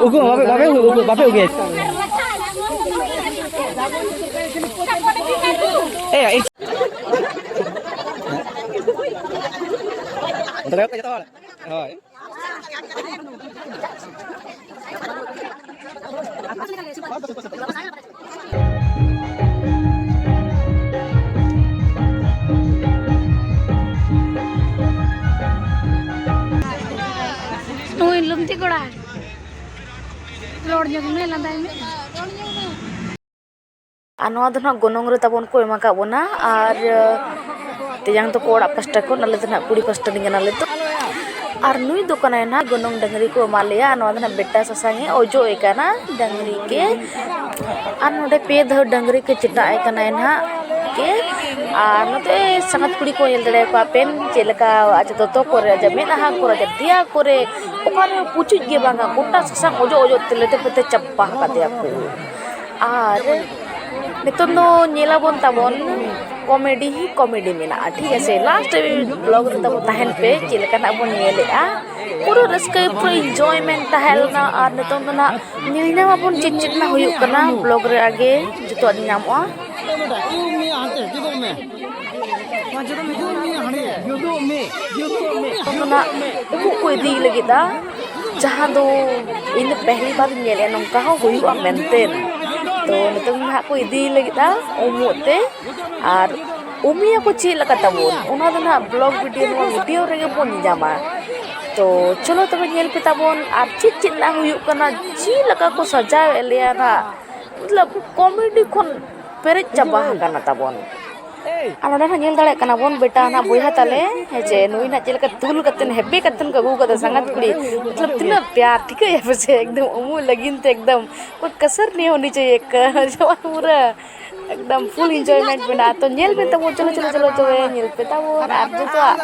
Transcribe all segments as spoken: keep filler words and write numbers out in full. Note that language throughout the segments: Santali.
ᱩᱠᱩ, ᱵᱟᱯᱮ, ᱵᱟᱯᱮ, ᱩᱠᱩ, ᱵᱟᱯᱮ ᱩᱠᱩᱭᱟ᱾ ᱮ, ᱮ᱾ ᱦᱳᱭ᱾ ᱱᱩᱭ ᱞᱩᱢᱛᱤ ᱠᱚᱲᱟ, ᱨᱚᱲ ᱧᱚᱜ ᱢᱮ, ᱞᱟᱸᱫᱟᱭ ᱢᱮ᱾ ᱟᱨ ᱱᱚᱣᱟ ᱫᱚ ᱱᱟᱦᱟᱜ ᱜᱚᱱᱚᱝ ᱨᱮ ᱛᱟᱵᱚᱱ ᱠᱚ ᱮᱢ ᱟᱠᱟᱫ ᱵᱚᱱᱟ᱾ ᱟᱨ, ᱛᱮᱭᱟᱝ ᱛᱟᱠᱚ ᱚᱲᱟᱜ ᱯᱟᱥᱴᱟ ᱠᱷᱚᱱ, ᱟᱞᱮ ᱫᱚ ᱱᱟᱦᱟᱜ ᱠᱩᱲᱤ ᱯᱟᱥᱴᱟ ᱨᱤᱱ ᱠᱟᱱᱟᱞᱮ ᱛᱚ᱾ ᱟᱨ ᱱᱩᱭ ᱫᱚ ᱠᱟᱱᱟᱭ ᱱᱟᱦᱟᱜ ᱜᱚᱱᱚᱝ ᱰᱟᱹᱝᱨᱤ ᱠᱚ ᱮᱢᱟᱫ ᱞᱮᱭᱟ᱾ ᱟᱨ ᱱᱚᱣᱟ ᱫᱚ ᱱᱟᱦᱟᱜ ᱵᱮᱴᱟ ᱥᱟᱥᱟᱝ ᱮ ᱚᱡᱚᱜ ᱮ ᱠᱟᱱᱟ ᱰᱟᱹᱝᱨᱤ ᱜᱮ᱾ ᱟᱨ ᱱᱚᱰᱮ ᱯᱮ ᱫᱷᱟᱣ ᱰᱟᱹᱝᱨᱤ ᱠᱚ ᱪᱮᱴᱟᱜ ᱮ ᱠᱟᱱᱟᱭ ᱱᱟᱦᱟᱜ ᱜᱮ᱾ ᱟᱨ ᱱᱚᱛᱮ ᱥᱟᱸᱜᱟᱛ ᱠᱩᱲᱤ ᱠᱚ ᱧᱮᱞ ᱫᱟᱲᱮᱭᱟᱠᱚᱣᱟ ᱯᱮ, ᱪᱮᱫ ᱞᱮᱠᱟ ᱟᱡ ᱫᱚᱛᱚ ᱠᱚᱨᱮ, ᱟᱡᱟᱜ ᱢᱮᱫᱦᱟ ᱠᱚᱨᱮ, ᱟᱡᱟᱜ ᱫᱮᱭᱟ ᱠᱚᱨᱮ, ᱚᱠᱟ ᱨᱮᱦᱚᱸ ᱯᱩᱪᱩᱡ ᱜᱮ ᱵᱟᱝᱟ, ᱜᱚᱴᱟ ᱥᱟᱥᱟᱝ ᱚᱡᱚᱜ ᱚᱡᱚᱜ ᱛᱮ ᱞᱮᱴᱮ ᱯᱮᱴᱮ ᱪᱟᱵᱟ ᱟᱠᱟᱫᱮᱭᱟ ᱠᱚ᱾ ᱟᱨ ᱱᱤᱛᱚᱝ ᱫᱚ ᱧᱮᱞᱟᱵᱚᱱ ᱛᱟᱵᱚᱱ ᱠᱚᱢᱮᱰᱤ ᱦᱤ ᱠᱚᱢᱮᱰᱤ ᱢᱮᱱᱟᱜᱼᱟ, ᱴᱷᱤᱠ ᱟᱪᱷᱮ? ᱞᱟᱥᱴ ᱦᱟᱹᱵᱤᱡ ᱵᱞᱚᱜ ᱨᱮ ᱛᱟᱵᱚ ᱛᱟᱦᱮᱱ ᱯᱮ, ᱪᱮᱫ ᱞᱮᱠᱟᱱᱟᱜ ᱵᱚᱱ ᱧᱮᱞᱮᱫᱼᱟ᱾ ᱯᱩᱨᱟᱹ ᱨᱟᱹᱥᱠᱟᱹ, ᱯᱩᱨᱟᱹ ᱤᱱᱡᱚᱭᱢᱮᱱᱴ ᱛᱟᱦᱮᱸ ᱞᱮᱱᱟ᱾ ᱟᱨ ᱱᱤᱛᱚᱝ ᱫᱚ ᱱᱟᱜ ᱧᱮᱞ ᱧᱟᱢ ᱟᱵᱚᱱ ᱪᱮᱫ ᱪᱮᱫ ᱱᱟᱜ ᱦᱩᱭᱩᱜ ᱠᱟᱱᱟ, ᱵᱞᱚᱜ ᱨᱮ ᱟᱜᱮ ᱡᱚᱛᱚᱣᱟᱜ ᱧᱟᱢᱚᱜᱼᱟ᱾ ᱚᱱᱟ ᱩᱢᱩᱜ ᱠᱚ ᱤᱫᱤᱭ ᱞᱟᱹᱜᱤᱫ ᱟ, ᱡᱟᱦᱟᱸ ᱫᱚ ᱤᱧ ᱫᱚ ᱯᱮᱦᱞᱤ ᱵᱟᱨ ᱤᱧ ᱧᱮᱞᱮᱫᱼᱟ ᱱᱚᱝᱠᱟ ᱦᱚᱸ ᱦᱩᱭᱩᱜᱼᱟ ᱢᱮᱱᱛᱮ᱾ ᱛᱚ ᱱᱤᱛᱚᱝ ᱱᱟᱦᱟᱜ ᱠᱚ ᱤᱫᱤᱭ ᱞᱟᱹᱜᱤᱫ ᱟ ᱩᱢᱩᱜ ᱛᱮ, ᱟᱨ ᱩᱢᱤᱭᱟᱠᱚ ᱪᱮᱫ ᱞᱮᱠᱟ ᱛᱟᱵᱚᱱ, ᱚᱱᱟ ᱫᱚ ᱱᱟᱦᱟᱜ ᱵᱞᱚᱜ ᱵᱷᱤᱰᱤᱭᱳ, ᱱᱚᱣᱟ ᱵᱷᱤᱰᱤᱭᱳ ᱨᱮᱜᱮ ᱵᱚᱱ ᱧᱟᱢᱟ᱾ ᱛᱚ ᱪᱚᱞᱚ ᱛᱚᱵᱮ ᱧᱮᱞ ᱯᱮ ᱛᱟᱵᱚᱱ, ᱟᱨ ᱪᱮᱫ ᱪᱮᱫ ᱱᱟᱜ ᱦᱩᱭᱩᱜ ᱠᱟᱱᱟ, ᱪᱮᱫ ᱞᱮᱠᱟ ᱠᱚ ᱥᱟᱡᱟᱣᱮᱫ ᱞᱮᱭᱟ ᱱᱟᱦᱟᱜ, ᱢᱚᱛᱞᱚᱵ ᱠᱚᱢᱮᱰᱤ ᱠᱷᱚᱱ ᱯᱮᱨᱮᱡ ᱪᱟᱵᱟ ᱟᱠᱟᱱᱟ ᱛᱟᱵᱚᱱ᱾ ᱟᱨ ᱱᱚᱰᱮ ᱱᱟᱦᱟᱜ ᱧᱮᱞ ᱫᱟᱲᱮᱭᱟᱜ ᱠᱟᱱᱟ ᱵᱚᱱ, ᱵᱮᱴᱟ ᱱᱟᱦᱟᱜ ᱵᱚᱭᱦᱟ ᱛᱟᱞᱮ, ᱦᱮᱸ ᱪᱮ, ᱱᱩᱭ ᱱᱟᱦᱟᱜ ᱪᱮᱫ ᱞᱮᱠᱟ ᱛᱩᱞ ᱠᱟᱛᱮᱱ, ᱦᱮᱵᱮ ᱠᱟᱛᱮᱱ ᱠᱚ ᱟᱹᱜᱩ ᱠᱟᱫᱟ ᱥᱟᱸᱜᱟᱛ ᱠᱩᱲᱤ, ᱢᱚᱛᱞᱚᱵ ᱛᱤᱱᱟᱹᱜ ᱯᱭᱟᱨ, ᱴᱷᱤᱠᱟᱹᱭᱟ ᱯᱮ ᱥᱮ, ᱮᱠᱫᱚᱢ ᱩᱢᱩᱜ ᱞᱟᱹᱜᱤᱫ ᱛᱮ ᱮᱠᱫᱚᱢ ᱠᱚᱭ ᱠᱟᱥᱟᱨ ᱱᱤᱭᱮ ᱦᱳᱱᱤ ᱪᱟᱦᱤᱭᱮ ᱠᱟ, ᱡᱮᱢᱚᱱ ᱯᱩᱨᱟᱹ ᱮᱠᱫᱚᱢ ᱯᱷᱩᱞ ᱤᱱᱡᱚᱭᱢᱮᱱᱴ ᱢᱮᱱᱟᱜᱼᱟ᱾ ᱛᱚ ᱧᱮᱞ ᱯᱮ ᱛᱟᱵᱚ, ᱪᱚᱞᱚ, ᱪᱚᱞᱚ, ᱪᱚᱞᱚ, ᱛᱚᱵᱮ ᱧᱮᱞ ᱯᱮ ᱛᱟᱵᱚᱱ ᱟᱨ ᱡᱚᱛᱚᱣᱟᱜ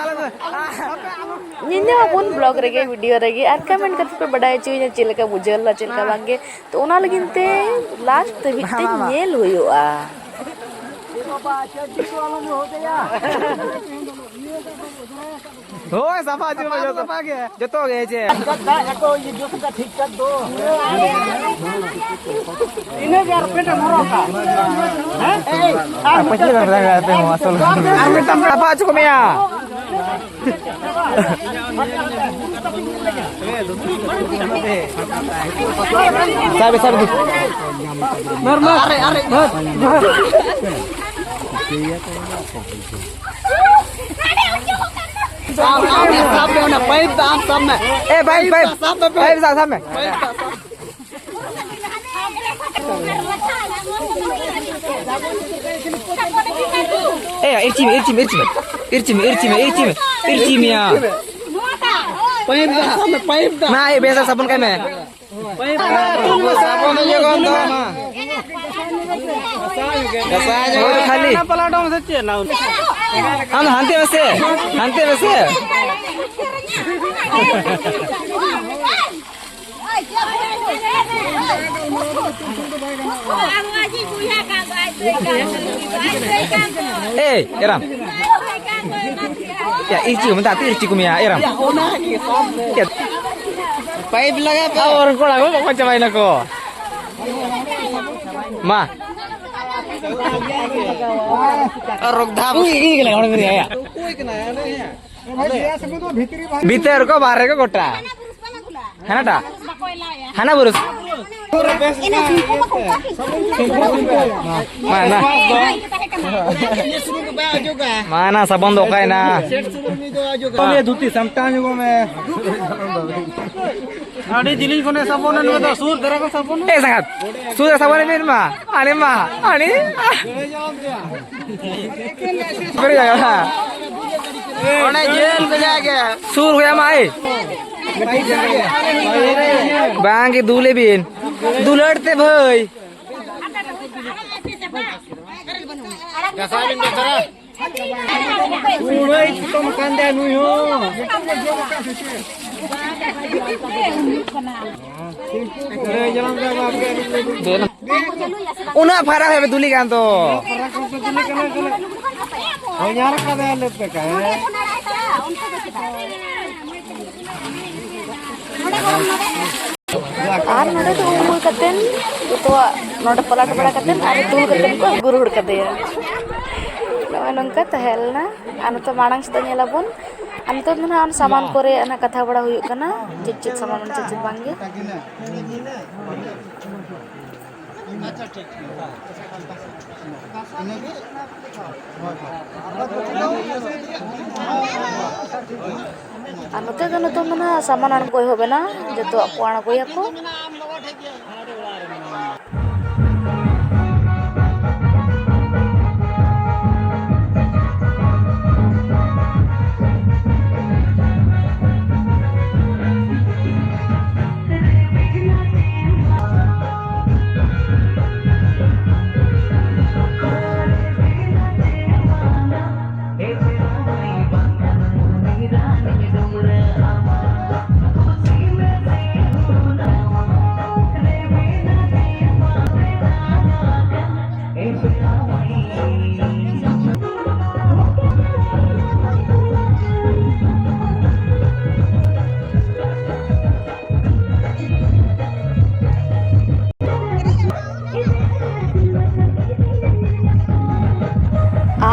ᱧᱮᱞ ᱧᱟᱢ ᱟᱵᱚᱱ ᱵᱞᱚᱜ ᱨᱮᱜᱮ, ᱵᱷᱤᱰᱤᱭᱳ ᱨᱮᱜᱮ, ᱟᱨ ᱠᱚᱢᱮᱱᱴ ᱠᱟᱛᱮ ᱯᱮ ᱵᱟᱰᱟᱭ ᱦᱚᱪᱚᱭᱤᱧᱟ ᱪᱮᱫ ᱞᱮᱠᱟ ᱵᱩᱡᱷᱟᱹᱣ ᱞᱮᱱᱟ, ᱪᱮᱫ ᱞᱮᱠᱟ ᱵᱟᱝᱜᱮ᱾ ᱛᱚ ᱚᱱᱟ ᱞᱟᱹᱜᱤᱫ ᱛᱮ ᱞᱟᱥᱴ ᱫᱷᱟᱹᱵᱤᱡ ᱛᱮ ᱧᱮᱞ ᱦᱩᱭᱩᱜᱼᱟ᱾ ᱦᱳᱭ, ᱥᱟᱯᱷᱟ ᱦᱚᱪᱚ ᱢᱮ ᱡᱚᱛᱚ᱾ ᱥᱟᱯᱷᱟ ᱜᱮ᱾ ᱡᱚᱛᱚ ᱜᱮ ᱦᱮᱸ ᱪᱮ? ᱫᱟᱜ ᱟᱠᱚ ᱤᱭᱟᱹ ᱡᱚᱛᱚ ᱴᱷᱤᱠ ᱴᱷᱟᱠ ᱫᱚ᱾ ᱤᱱᱟᱹ ᱜᱮ ᱟᱨ ᱯᱮᱱᱴ ᱮᱢ ᱦᱚᱨᱚᱜ ᱠᱟᱜ᱾ ᱦᱮᱸ? ᱮᱭ, ᱟᱨ ᱯᱟᱹᱪᱷᱞᱟᱹ ᱫᱚ ᱵᱟᱭ ᱜᱟᱱᱚᱜ ᱛᱟᱭᱟ, ᱢᱟ, ᱟᱥᱚᱞ᱾ ᱟᱨ ᱢᱤᱫᱴᱟᱝ ᱥᱟᱯᱷᱟ ᱦᱚᱪᱚ ᱠᱚ ᱢᱮᱭᱟ᱾ ᱥᱟᱵ, ᱥᱟᱵ, ᱫᱩ᱾ ᱟᱨᱮ, ᱟᱨᱮ, ᱫᱷᱟᱹᱨ, ᱫᱷᱟᱹᱨ᱾ ᱥᱟᱵ, ᱥᱟᱵ ᱢᱮ, ᱥᱟᱵ ᱢᱮ, ᱚᱱᱟ ᱯᱟᱭᱤᱯ ᱫᱟᱜ ᱟᱢ ᱥᱟᱵ ᱢᱮ᱾ ᱮ, ᱯᱟᱭᱤᱯ, ᱯᱟᱭᱤᱯ, ᱥᱟᱵ ᱢᱮ, ᱯᱟᱭᱤᱯ ᱫᱟᱜ ᱥᱟᱵ ᱢᱮ᱾ ᱯᱟᱭᱤᱯ ᱫᱟᱜ ᱥᱟᱵ ᱢᱮ᱾ ᱮ, ᱤᱨᱪᱤ ᱢᱮ, ᱤᱨᱪᱤ ᱢᱮ, ᱤᱨᱪᱤ ᱢᱮ᱾ ᱤᱨᱪᱤ ᱢᱮ, ᱤᱨᱪᱤ ᱢᱮ, ᱤᱨᱪᱤ ᱢᱮ, ᱤᱨᱪᱤ ᱢᱮᱭᱟ᱾ ᱯᱟᱭᱤᱯ ᱫᱟᱜ ᱥᱟᱵ ᱢᱮ, ᱯᱟᱭᱤᱯ ᱫᱟᱜ᱾ ᱱᱟ, ᱮ, ᱵᱮᱥ ᱥᱟᱵᱚᱱ ᱠᱟᱭ ᱢᱮ᱾ ᱯᱟᱭᱤᱯ ᱫᱟᱜ᱾ ᱥᱟᱵᱚᱱ ᱚᱡᱚᱜᱚᱜ ᱟᱢ ᱫᱚ, ᱢᱟ᱾ ᱜᱷᱟᱥᱟᱣ ᱧᱚᱜᱚᱜ ᱠᱷᱟᱹᱞᱤ᱾ ᱚᱱᱟ ᱯᱟᱞᱟ ᱚᱰᱚᱝ ᱢᱮᱥᱮ ᱪᱮᱫ ᱱᱟ? ᱟᱢ ᱦᱟᱱᱛᱮ ᱢᱮᱥᱮ, ᱦᱟᱱᱛᱮ ᱢᱮᱥᱮ᱾ ᱮᱭ, ᱮᱨᱟᱢ᱾ ᱭᱟ, ᱤᱨᱪᱤ ᱠᱚ ᱢᱮᱛᱟᱜ, ᱤᱨᱪᱤ ᱠᱚ ᱢᱮᱭᱟ, ᱮᱨᱟᱢ᱾ ᱭᱟ, ᱯᱟᱭᱤᱯ ᱞᱟᱜᱟ ᱯᱮ᱾ ᱟᱨ ᱠᱚᱲᱟ ᱠᱚ ᱵᱟᱠᱚ ᱪᱟᱵᱟᱭᱮᱱᱟ ᱠᱚ᱾ ᱢᱟ᱾ ᱟᱨ ᱨᱚᱜᱽᱫᱷᱟ᱾ ᱩᱭ, ᱤᱧ ᱜᱮ ᱞᱟᱜᱟᱣ ᱢᱮ, ᱭᱟ᱾ ᱵᱷᱤᱛᱟᱹᱨ ᱠᱚ ᱵᱟᱦᱨᱮ ᱠᱚ ᱜᱚᱴᱟ᱾ ᱦᱟᱱᱟᱴᱟ? ᱦᱟᱱᱟ ᱵᱩᱨᱩᱥ᱾ ᱢᱟ, ᱢᱟ᱾ ᱢᱟ, ᱱᱟ ᱥᱟᱵᱚᱱ ᱫᱚ ᱚᱠᱟᱭᱮᱱᱟ? ᱫᱷᱩᱛᱤ ᱥᱟᱢᱴᱟᱣ ᱧᱚᱜᱚᱜ ᱢᱮ᱾ ᱟᱹᱰᱤ ᱡᱤᱞᱤᱧ ᱠᱷᱚᱱᱮ ᱥᱟᱵᱚᱱᱟ, ᱱᱩᱭ ᱫᱚ ᱥᱩᱨ ᱫᱷᱟᱨᱟ ᱠᱷᱚᱱ ᱥᱟᱵᱚᱱᱟ᱾ ᱮ ᱥᱟᱸᱜᱟᱛ, ᱥᱩᱨ ᱨᱮ ᱥᱟᱵᱚᱱ ᱢᱮ ᱢᱟ᱾ ᱟᱞᱮ ᱢᱟ, ᱟᱹᱰᱤ᱾ ᱯᱮᱨᱮᱡ ᱟᱠᱟᱱᱟ᱾ ᱚᱱᱮ ᱧᱮᱞ ᱵᱷᱮᱡᱟ ᱜᱮ᱾ ᱥᱩᱨ ᱦᱩᱭ ᱟᱢᱟ, ᱮᱭ᱾ ᱵᱟᱝ ᱜᱮ, ᱫᱩᱞᱮ ᱵᱤᱱ᱾ ᱫᱩᱞᱟᱹᱲ ᱛᱮ ᱵᱷᱟᱹᱭ᱾ ᱠᱩᱲᱟᱹᱭ ᱠᱩᱴᱟᱹᱢ ᱟᱠᱟᱱ ᱫᱚ ᱱᱩᱭ ᱦᱚᱸ᱾ ᱩᱱᱟᱹᱜ ᱯᱷᱟᱨᱟᱠ ᱨᱮ ᱫᱩᱞᱤ ᱠᱟᱱ ᱫᱚ᱾ ᱦᱚᱧᱦᱟᱨ ᱠᱟᱫᱟᱭ ᱞᱮ ᱯᱮ ᱠᱟᱭ᱾ ᱟᱨ ᱱᱚᱰᱮ ᱫᱚ ᱩᱢᱩᱞ ᱠᱟᱛᱮᱱ ᱡᱚᱛᱚᱣᱟᱜ ᱱᱚᱰᱮ ᱯᱟᱞᱟᱴ ᱵᱟᱲᱟ ᱠᱟᱛᱮᱱ ᱟᱨ ᱫᱩᱞ ᱠᱟᱛᱮᱱ ᱠᱚ ᱟᱹᱜᱩ ᱨᱩᱣᱟᱹᱲ ᱠᱟᱫᱮᱭᱟ᱾ ᱱᱚᱜᱼᱚᱭ ᱱᱚᱝᱠᱟ ᱛᱟᱦᱮᱸ ᱞᱮᱱᱟ᱾ ᱟᱨ ᱱᱤᱛᱚᱜ ᱢᱟᱲᱟᱝ ᱥᱮᱫ ᱧᱮᱞᱟᱵᱚᱱ᱾ ᱟᱨ ᱱᱤᱛᱚᱜ ᱫᱚ ᱱᱟᱦᱟᱜ ᱚᱱᱟ ᱥᱟᱢᱟᱱ ᱠᱚᱨᱮ ᱚᱱᱟ ᱠᱟᱛᱷᱟ ᱵᱟᱲᱟ ᱦᱩᱭᱩᱜ ᱠᱟᱱᱟ, ᱪᱮᱫ ᱪᱮᱫ ᱥᱟᱢᱟᱱ ᱢᱮᱱᱟᱜᱼᱟ, ᱪᱮᱫ ᱪᱮᱫ ᱵᱟᱝᱜᱮ᱾ ᱟᱨ ᱱᱚᱛᱮ ᱫᱚ ᱱᱤᱛᱚᱝ ᱫᱚ ᱱᱟᱦᱟᱜ ᱥᱟᱢᱟᱱ ᱟᱬᱜᱚ ᱮᱦᱚᱵ ᱮᱱᱟ, ᱡᱚᱛᱚᱣᱟᱜ ᱠᱚ ᱟᱬᱜᱚᱭᱟᱠᱚ᱾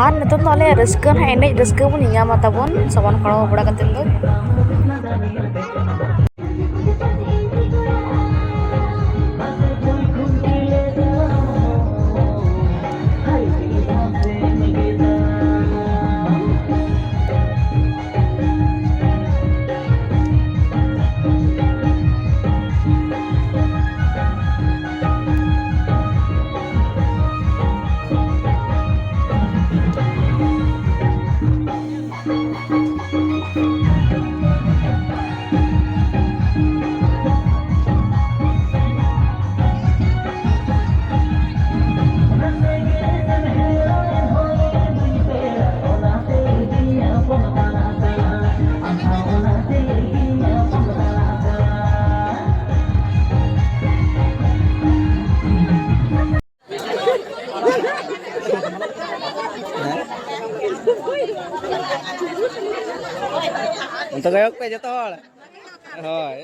ᱟᱨ ᱱᱤᱛᱚᱝ ᱫᱚ ᱟᱞᱮ ᱨᱟᱹᱥᱠᱟᱹ ᱱᱟᱦᱟᱜ, ᱮᱱᱮᱡ ᱨᱟᱹᱥᱠᱟᱹ ᱵᱚᱱ ᱧᱟᱢᱟ ᱛᱟᱵᱚᱱ, ᱥᱟᱵᱚᱱ ᱠᱚᱲᱟᱣ ᱵᱟᱲᱟ ᱠᱟᱛᱮᱫ ᱫᱚ᱾ ᱮᱦᱚᱵ ᱯᱮ ᱡᱚᱛᱚ ᱦᱚᱲ᱾ ᱦᱳᱭ᱾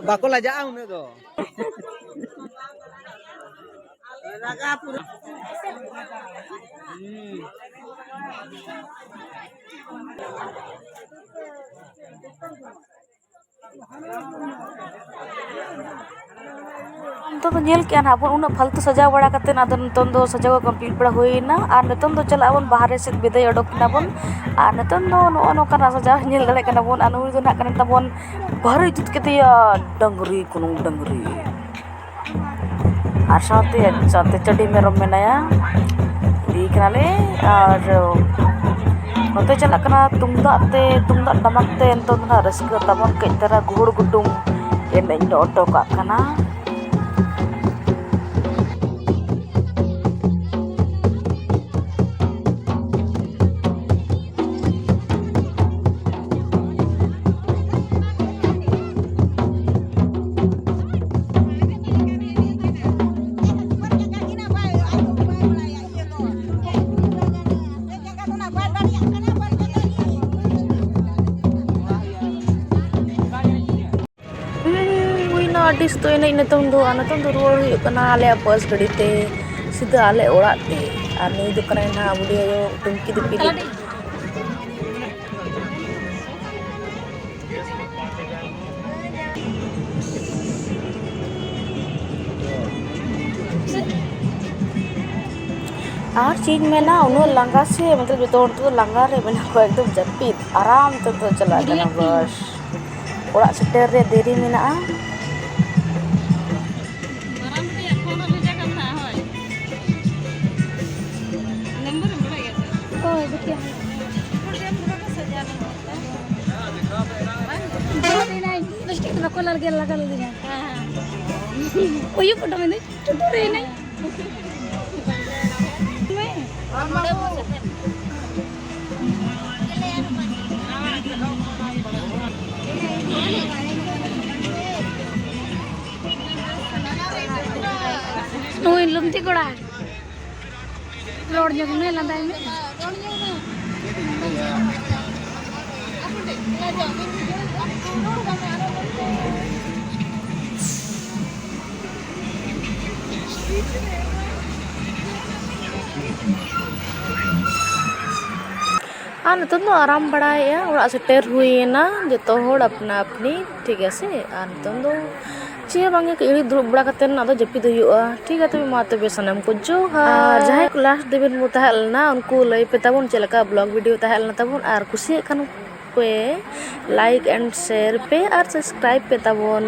ᱵᱟᱠᱚ ᱞᱟᱡᱟᱜᱼᱟ ᱩᱱᱟᱹᱜ ᱫᱚ᱾ ᱱᱤᱛᱚᱜ ᱫᱚ ᱧᱮᱞ ᱠᱮᱜᱼᱟ ᱱᱟᱦᱟᱜ ᱵᱚᱱ, ᱩᱱᱟᱹᱜ ᱯᱷᱟᱞᱛᱩ ᱥᱟᱡᱟᱣ ᱵᱟᱲᱟ ᱠᱟᱛᱮᱫ, ᱟᱫᱚ ᱱᱤᱛᱚᱝ ᱫᱚ ᱥᱟᱡᱟᱣ complete ᱵᱟᱲᱟ ᱦᱩᱭᱱᱟ᱾ ᱟᱨ ᱱᱤᱛᱚᱝ ᱫᱚ ᱪᱟᱞᱟᱜ ᱟᱵᱚᱱ ᱵᱟᱦᱨᱮ ᱥᱮᱫ, ᱵᱤᱫᱟᱹᱭ ᱚᱰᱚᱠ ᱮᱱᱟ ᱵᱚᱱ᱾ ᱟᱨ ᱱᱤᱛᱚᱝ ᱫᱚ ᱱᱚᱜᱼᱚ ᱱᱚᱝᱠᱟᱱᱟᱜ ᱥᱟᱡᱟᱣ ᱧᱮᱞ ᱫᱟᱲᱮᱭᱟᱜ ᱠᱟᱱᱟ ᱵᱚᱱ᱾ ᱟᱨ ᱱᱩᱭ ᱫᱚ ᱱᱟᱦᱟᱜ ᱠᱟᱱᱟᱭ ᱛᱟᱵᱚᱱ ᱵᱟᱦᱨᱮ ᱡᱩᱛ ᱠᱮᱫᱮᱭᱟ, ᱰᱟᱹᱝᱨᱤ ᱠᱩᱱᱩᱝ ᱰᱟᱹᱝᱨᱤ᱾ ᱟᱨ ᱥᱟᱶᱛᱮ, ᱥᱟᱶᱛᱮ ᱪᱟᱹᱰᱤ ᱢᱮᱨᱚᱢ ᱢᱮᱱᱟᱭᱟ, ᱤᱫᱤᱭᱮ ᱠᱟᱱᱟᱞᱮ᱾ ᱟᱨ ᱱᱚᱛᱮ ᱪᱟᱞᱟᱜ ᱠᱟᱱᱟ ᱛᱩᱢᱫᱟᱜ ᱛᱮ, ᱛᱩᱢᱫᱟᱜ ᱴᱟᱢᱟᱠ ᱛᱮ᱾ ᱱᱤᱛᱚᱜ ᱫᱚ ᱱᱟᱦᱟᱜ ᱨᱟᱹᱥᱠᱟᱹ ᱛᱟᱵᱚᱱ ᱠᱟᱹᱡ ᱫᱷᱟᱨᱟ ᱜᱩᱦᱩᱲ ᱜᱩᱴᱩᱢ ᱮᱱᱮᱡ ᱧᱚᱜ ᱦᱚᱴᱚ ᱠᱟᱜ ᱠᱟᱱᱟ᱾ ᱦᱩᱭᱱᱟ ᱟᱹᱰᱤ ᱥᱚᱠᱛᱚ ᱮᱱᱮᱡ᱾ ᱱᱤᱛᱚᱝ ᱫᱚ, ᱟᱨ ᱱᱤᱛᱚᱝ ᱫᱚ ᱨᱩᱣᱟᱹᱲ ᱦᱩᱭᱩᱜ ᱠᱟᱱᱟ ᱟᱞᱮᱭᱟᱜ ᱵᱟᱥ ᱜᱟᱹᱰᱤ ᱛᱮ, ᱥᱤᱫᱷᱟᱹ ᱟᱞᱮ ᱚᱲᱟᱜ ᱛᱮ᱾ ᱟᱨ ᱱᱩᱭ ᱫᱚ ᱠᱟᱱᱟᱭ ᱱᱟᱦᱟᱜ ᱵᱩᱰᱷᱤ ᱟᱭᱳ ᱴᱩᱝᱠᱤ ᱫᱤᱯᱤᱞ᱾ ᱟᱨ ᱪᱮᱫ ᱤᱧ ᱢᱮᱱᱟ, ᱩᱱᱟᱹᱜ ᱞᱟᱸᱜᱟ ᱥᱮ, ᱢᱚᱛᱞᱚᱵ, ᱡᱚᱛᱚ ᱦᱚᱲ ᱛᱮᱫᱚ ᱞᱟᱸᱜᱟ ᱨᱮ ᱢᱮᱱᱟᱜ ᱠᱚᱣᱟ, ᱮᱠᱫᱚᱢ ᱡᱟᱹᱯᱤᱫ ᱟᱨᱟᱢ ᱛᱮᱫᱚ ᱪᱟᱞᱟᱜ ᱠᱟᱱᱟ᱾ ᱵᱟᱥ, ᱚᱲᱟᱜ ᱥᱮᱴᱮᱨ ᱨᱮ ᱫᱮᱨᱤ ᱢᱮᱱᱟᱜᱼᱟ᱾ ᱦᱳᱭ, ᱵᱮᱴᱤᱭᱟ᱾ ᱫᱚᱥ ᱴᱟᱠᱟ ᱵᱟᱠᱚ ᱞᱟᱜᱟ ᱞᱟᱜᱟ ᱞᱮᱫᱤᱧᱟ᱾ ᱦᱮᱸ, ᱦᱮᱸ᱾ ᱩᱭᱩ ᱯᱚᱴᱚᱢ ᱮᱱᱟᱹᱧ, ᱴᱩᱴᱩᱨ ᱮᱱᱟᱹᱧ᱾ ᱱᱩᱭ ᱞᱩᱢᱛᱤ ᱠᱚᱲᱟ᱾ ᱨᱚᱲ ᱧᱚᱜ ᱢᱮ, ᱞᱟᱸᱫᱟᱭ ᱢᱮ᱾ ᱟᱨ ᱱᱤᱛᱚᱝ ᱫᱚ ᱟᱨᱟᱢ ᱵᱟᱲᱟᱭᱮᱫᱼᱟ, ᱚᱲᱟᱜ ᱥᱮᱴᱮᱨ ᱦᱩᱭᱮᱱᱟ ᱡᱚᱛᱚ ᱦᱚᱲ ᱟᱯᱱᱟ ᱟᱯᱱᱤ, ᱴᱷᱤᱠ ᱟᱪᱷᱮ᱾ ᱟᱨ ᱱᱤᱛᱚᱝ ᱫᱚ ᱪᱮᱫ ᱦᱚᱸ ᱵᱟᱝᱜᱮ, ᱠᱟᱹᱡ ᱜᱷᱟᱹᱲᱤᱡ ᱫᱩᱲᱩᱵ ᱵᱟᱲᱟ ᱠᱟᱛᱮᱫ ᱟᱫᱚ ᱡᱟᱹᱯᱤᱫ ᱦᱩᱭᱩᱜᱼᱟ, ᱴᱷᱤᱠ ᱜᱮᱭᱟ᱾ ᱛᱚᱵᱮ ᱢᱟ ᱛᱚᱵᱮ ᱥᱟᱱᱟᱢ ᱠᱚ ᱡᱚᱦᱟᱨ᱾ ᱟᱨ ᱡᱟᱦᱟᱸᱭ ᱠᱚ ᱞᱟᱥᱴ ᱫᱷᱟᱹᱵᱤᱡ ᱵᱚᱱ ᱛᱟᱦᱮᱸ ᱞᱮᱱᱟ, ᱩᱱᱠᱩ ᱞᱟᱹᱭ ᱯᱮ ᱛᱟᱵᱚᱱ ᱪᱮᱫ ᱞᱮᱠᱟ ᱵᱞᱚᱜ ᱵᱷᱤᱰᱤᱭᱳ ᱛᱟᱦᱮᱸ ᱞᱮᱱᱟ ᱛᱟᱵᱚᱱ, ᱟᱨ ᱠᱩᱥᱤᱭᱟᱜ ᱠᱷᱟᱱ ᱯᱮ ᱞᱟᱭᱤᱠ ᱮᱱᱰ ᱥᱮᱭᱟᱨ ᱯᱮ ᱟᱨ ᱥᱟᱵᱥᱠᱨᱟᱭᱤᱵ ᱯᱮ ᱛᱟᱵᱚᱱ᱾